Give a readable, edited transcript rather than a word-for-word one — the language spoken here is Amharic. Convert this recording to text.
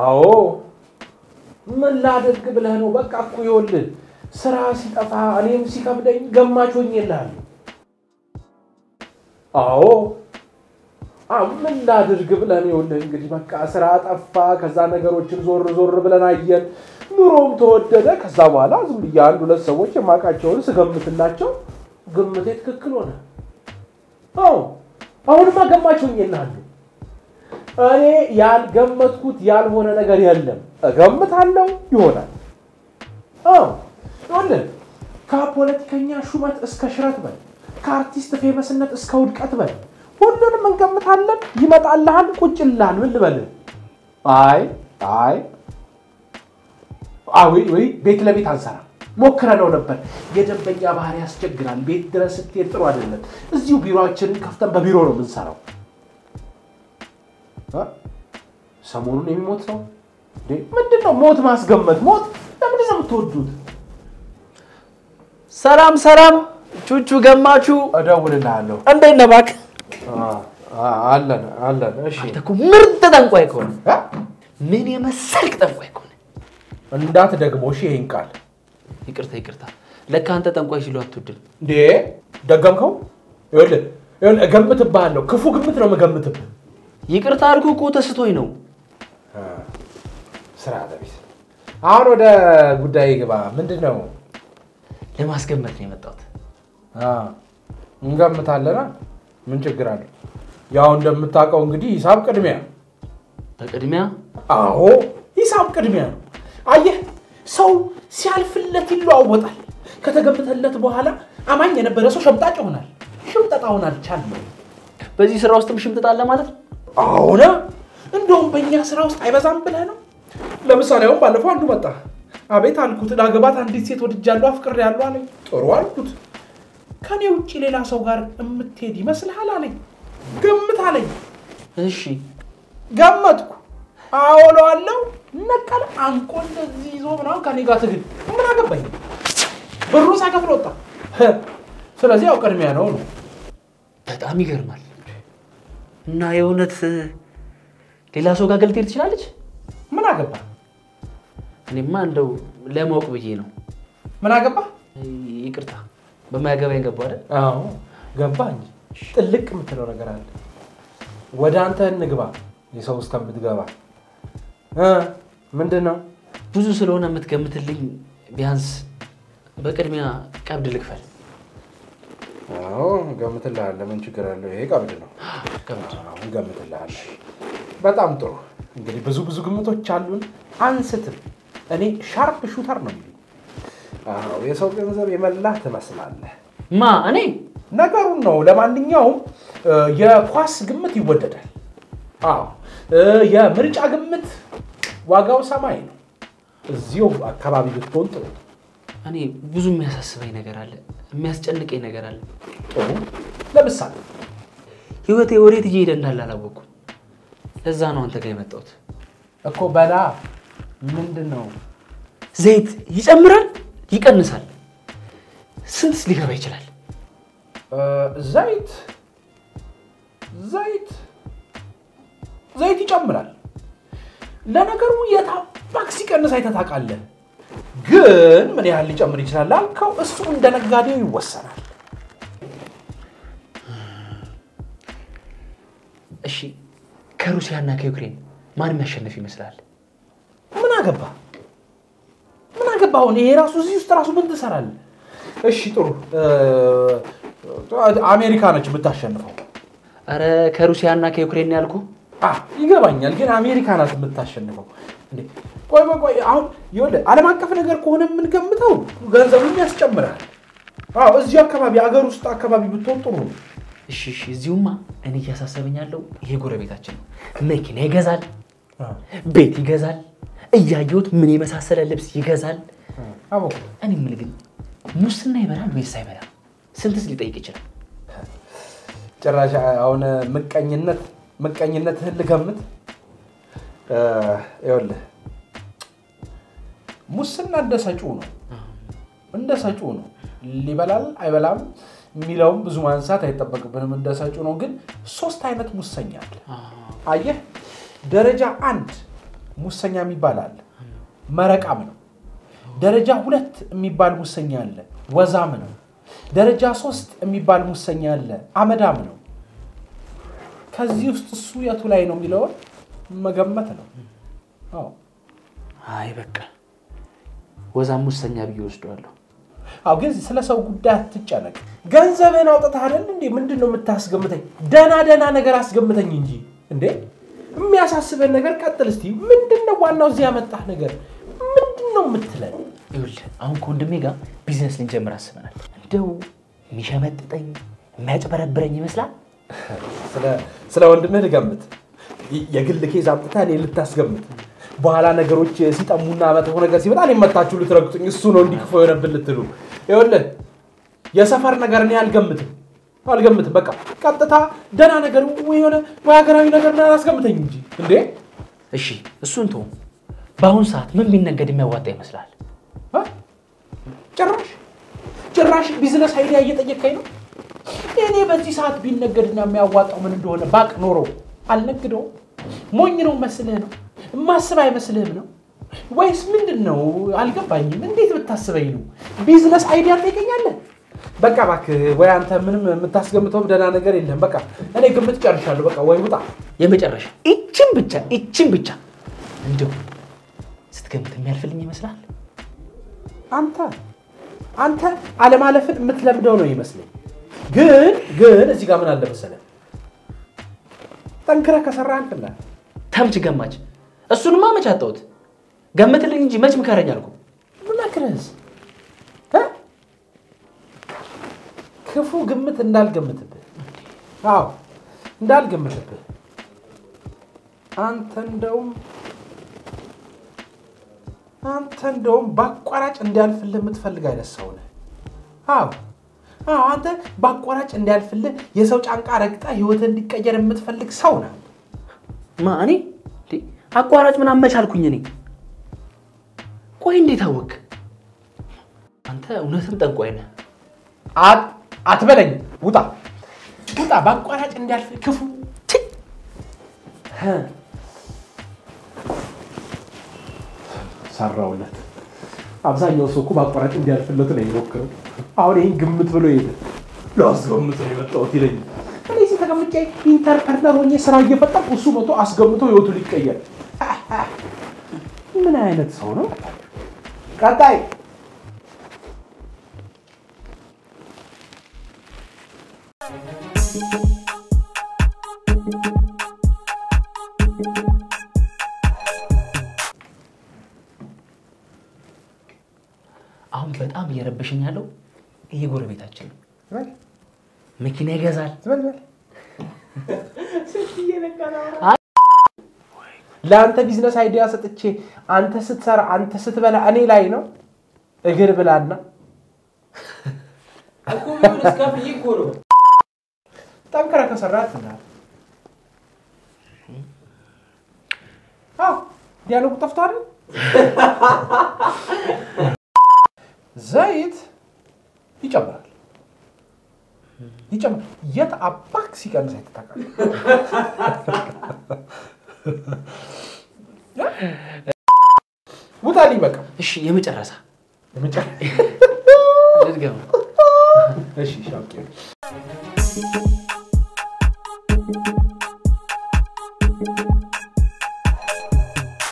አዎ ምን ላድርግ ብለህ ነው? በቃ እኮ ይኸውልህ ስራ ሲጠፋ እኔም ሲከብደኝ ገማች ሆኜልሃለሁ። አዎ ምን ላድርግ ብለህ ነው? ይኸውልህ እንግዲህ በቃ ስራ ጠፋ፣ ከዛ ነገሮችን ዞር ዞር ብለን አየን፣ ኑሮም ተወደደ። ከዛ በኋላ ዝም ብዬ አንድ ሁለት ሰዎች የማውቃቸውን ስገምትላቸው ግምቴ ትክክል ሆነ። አዎ አሁንማ ገማች ሆኜልሃለሁ። እኔ ያልገመትኩት ያልሆነ ነገር የለም። እገምታለሁ ይሆናል። አዎ ይኸውልህ ከፖለቲከኛ ሹመት እስከ ሽረት በል፣ ከአርቲስት famous ነት እስከ ውድቀት በል፣ ሁሉንም እንገምታለን። ይመጣልሃል፣ ቁጭ ይልሃል። ምን ልበልህ? አይ አይ አይ ወይ ቤት ለቤት አንሰራም። ሞክረነው ነበር። የደንበኛ ባህሪ ያስቸግራል። ቤት ድረስ ስትሄድ ጥሩ አይደለም። እዚሁ ቢሮአችንን ከፍተን በቢሮ ነው የምንሰራው። ሰሞኑን የሚሞት ሰው ምንድን ነው? ሞት ማስገመት። ሞት ለምንድን ነው የምትወዱት? ሰላም ሰላም፣ ቹቹ ገማቹ፣ እደውልልሃለሁ። እንዴት ነህ እባክህ? አለን አለን። እሺ አንተ እኮ ምርጥ ጠንቋይ ከሆነ ምን የመሰልክ ጠንቋይ ከሆነ እንዳትደግመው እሺ ይሄን ቃል። ይቅርታ ይቅርታ፣ ለካ አንተ ጠንቋይ ሲሉ አትወድም እንዴ? ደገምከው? ይኸውልህ ይኸውልህ፣ እገምትብሃለሁ። ክፉ ግምት ነው የምገምትብህ። ይቅርታ አልኩህ እኮ ተስቶኝ ነው። ስራ ለቢስ። አሁን ወደ ጉዳይ ግባ። ምንድን ነው? ለማስገመት ነው የመጣሁት። እንገምታለና ምን ችግር አለው? ያው እንደምታውቀው እንግዲህ ሂሳብ ቅድሚያ። በቅድሚያ? አዎ ሂሳብ ቅድሚያ ነው። አየህ ሰው ሲያልፍለት ይለዋወጣል። ከተገምተለት በኋላ አማኝ የነበረ ሰው ሸምጣጭ ይሆናል። ሽምጠጣውን አልቻልንም። በዚህ ስራ ውስጥም ሽምጥጣ አለ ማለት ነው? አዎና፣ እንደውም በእኛ ስራ ውስጥ አይበዛም ብለህ ነው። ለምሳሌ አሁን ባለፈው አንዱ መጣ። አቤት አልኩት። ላገባት አንዲት ሴት ወድጃለሁ፣ አፍቅሬያለሁ አለኝ። ጥሩ አልኩት። ከኔ ውጭ ሌላ ሰው ጋር የምትሄድ ይመስልሃል አለኝ። ገምት አለኝ። እሺ ገመትኩ። አዎ እለዋለሁ። ነቀለ አንቆ እንደዚህ ይዞ ምናምን ከኔ ጋር ትግል። ምን አገባኝ? ብሩን ሳይከፍል ወጣ። ስለዚህ ያው ቅድሚያ ነው ነው። በጣም ይገርማል። እና የእውነት ሌላ ሰው ጋር ልትሄድ ትችላለች? ምን አገባ? እኔማ እንደው ለማወቅ ብዬ ነው። ምን አገባ? ይቅርታ በማያገባኝ ገባ አይደል? አዎ ገባ እንጂ ጥልቅ የምትለው ነገር አለ። ወደ አንተ እንግባ፣ የሰው እስከምትገባ ምንድን ነው? ብዙ ስለሆነ የምትገምትልኝ ቢያንስ በቅድሚያ ቀብድ ልክፈል። አዎ እገምትልሃለሁ። ምን ችግር አለው? ይሄ ቀብድ ነው። ቀብድ እገምትልሃለሁ። በጣም ጥሩ። እንግዲህ ብዙ ብዙ ግምቶች አሉን፣ አንስትም። እኔ sharp shooter ነው የሚሉኝ። አዎ የሰው ገንዘብ የመላህ ትመስላለህ። ማ እኔ? ነገሩን ነው። ለማንኛውም የኳስ ግምት ይወደዳል። አዎ የምርጫ ግምት ዋጋው ሰማይ ነው። እዚሁ አካባቢ ብትሆን ጥሩ። እኔ ብዙ የሚያሳስበኝ ነገር አለ፣ የሚያስጨንቀኝ ነገር አለ። ጥሩ። ለምሳሌ ህይወቴ ወዴት እየሄደ እንዳለ አላወቅኩም። ለዛ ነው አንተ ጋር የመጣሁት እኮ። በላ ምንድን ነው? ዘይት ይጨምራል ይቀንሳል፣ ስንትስ ሊገባ ይችላል? ዘይት ዘይት ዘይት ይጨምራል። ለነገሩ የታባክ ሲቀንስ አይተህ ታውቃለህ? ግን ምን ያህል ሊጨምር ይችላል አልከው፣ እሱ እንደ ነጋዴው ይወሰናል። እሺ ከሩሲያና ከዩክሬን ማን የሚያሸንፍ ይመስላል? ምን አገባ ምን አገባ? አሁን ይሄ ራሱ እዚህ ውስጥ ራሱ ምን ትሰራለህ? እሺ ጥሩ፣ አሜሪካ ነች የምታሸንፈው። አረ ከሩሲያና ከዩክሬን ያልኩህ። ይገባኛል፣ ግን አሜሪካ ናት የምታሸንፈው። እንዴ ቆይ ቆይ ቆይ፣ አሁን ይኸውልህ ዓለም አቀፍ ነገር ከሆነ የምንገምተው ገንዘቡን ያስጨምራል። አዎ እዚሁ አካባቢ አገር ውስጥ አካባቢ ብትሆን ጥሩ ነው። እሺ እሺ፣ እዚሁማ እኔ እያሳሰበኝ ያለው ይሄ ጎረቤታችን ነው። መኪና ይገዛል፣ ቤት ይገዛል፣ እያየሁት ምን የመሳሰለ ልብስ ይገዛል። አዎ እኔ የምልህ ግን ሙስና ይበላል ወይስ አይበላም? ስንትስ ሊጠይቅ ይችላል? ጭራሽ አሁን ምቀኝነትህን ልገምት። ይኸውልህ ሙስና እንደ ሰጪው ነው፣ እንደ ሰጪው ነው። ሊበላል አይበላም፣ የሚለውም ብዙ ማንሳት አይጠበቅብንም እንደሰጩ ነው። ግን 3 አይነት ሙሰኛ አለ። አየህ፣ ደረጃ 1 ሙሰኛ የሚባል አለ፣ መረቃም ነው። ደረጃ 2 የሚባል ሙሰኛ አለ፣ ወዛም ነው። ደረጃ 3 የሚባል ሙሰኛ አለ፣ አመዳም ነው። ከዚህ ውስጥ እሱ የቱ ላይ ነው የሚለውን መገመት ነው። አዎ። አይ በቃ ወዛም ሙሰኛ ብዬ ወስደዋለሁ። አዎ፣ ግን ስለ ሰው ጉዳይ አትጨነቅ። ገንዘብህን አውጥተህ አይደል እንዴ? ምንድነው የምታስገምተኝ? ደህና ደህና ነገር አስገምተኝ እንጂ እንዴ። የሚያሳስበን ነገር ቀጥል እስቲ። ምንድነው ዋናው እዚህ ያመጣህ ነገር ምንድነው የምትለን? ይኸውልህ አሁን ከወንድሜ ጋር ቢዝነስ ልንጀምር አስበናል። እንደው የሚሸመጥጠኝ የሚያጭበረብረኝ ይመስላል? ስለ ወንድምህ ልገምት። የግል case አምጥተህ እኔን ልታስገምት፣ በኋላ ነገሮች ሲጠሙና መጥፎ ነገር ሲመጣ እኔን መታችሁ ልትረግጡኝ፣ እሱ ነው እንዲህ ክፉ የሆነብን ልትሉ። ይኸውልህ የሰፈር ነገር እኔ አልገምትም። በቃ ቀጥታ ደህና ነገር ወይ የሆነ ወይ ሀገራዊ ነገር ምናምን አስገምተኝ እንጂ እንዴ። እሺ እሱን ተው። በአሁን ሰዓት ምን ቢነገድ የሚያዋጣ ይመስላል? ጭራሽ business idea እየጠየቀኝ ነው። እኔ በዚህ ሰዓት ቢነገድና የሚያዋጣው ምን እንደሆነ ባቅ ኖሮ አልነግደውም። ሞኝ ነው መስልህ ነው? የማስብ አይመስልህም ነው ወይስ ምንድን ነው? አልገባኝም። እንዴት ብታስበኝ ነው? business idea ትጠይቀኛለህ? በቃ እባክህ፣ ወይ አንተ ምንም የምታስገምተው ደህና ነገር የለም። በቃ እኔ ግምት ጨርሻለሁ። በቃ ወይ ውጣ። የመጨረሻ ይቺን ብቻ እንደው ስትገምት የሚያልፍልኝ ይመስላል? አንተ አለማለፍን የምትለምደው ነው ይመስለኝ። ግን እዚህ ጋር ምን አለ መሰለህ፣ ጠንክረህ ከሰራህ አልፍልሃል። ተምች ገማች፣ እሱንማ መች አጣሁት። ገምትልኝ እንጂ መች ምከረኝ አልኩህ። ምመክርህስ ክፉ ግምት እንዳልገምትብህ። አዎ እንዳልገምትብህ። አንተ እንደውም በአቋራጭ እንዲያልፍልህ የምትፈልግ አይነት ሰው ነህ። አዎ አዎ፣ አንተ በአቋራጭ እንዲያልፍልህ የሰው ጫንቃ ረግጠህ ህይወትህ እንዲቀየር የምትፈልግ ሰው ነህ። ማ እኔ አቋራጭ ምናምን መች አልኩኝ እኔ? ቆይ እንዴት አወቅህ? አንተ እውነትም ጠንቋይ ነህ። አትበለኝ። ውጣ ውጣ። በአቋራጭ እንዲያልፍ ክፉ ሰራውለት። አብዛኛው ሰው እኮ በአቋራጭ እንዲያልፍለት ነው የሚሞክረው። አሁን ይሄን ግምት ብሎ ይሄድ ላስገምት ነው የመጣሁት ይለኛል። እኔ እዚህ ተቀምጬ entrepreneur ሆኜ ስራ እየፈጠርኩ እሱ መጥቶ አስገምቶ ህይወቱ ሊቀየር ምን አይነት ሰው ነው? ቀጣይ አሁን በጣም እየረበሸኝ ያለው ይሄ ጎረቤታችን ነው። መኪና ይገዛል። ለአንተ business idea ሰጥቼ አንተ ስትሰራ አንተ ስትበላ እኔ ላይ ነው እግር ብላና ጠንክረህ ከሰራህ አልፍልሃል። አዎ dialogue ኡ ጠፍቷል። ዘይት ይጨምራል ይጨምራል። የት አባክ ሲቀንስ አይተህ ታውቃለህ? ውጣልኝ በቃ። እሺ የመጨረሻ ልድገመው። እሺ እሺ አውቄ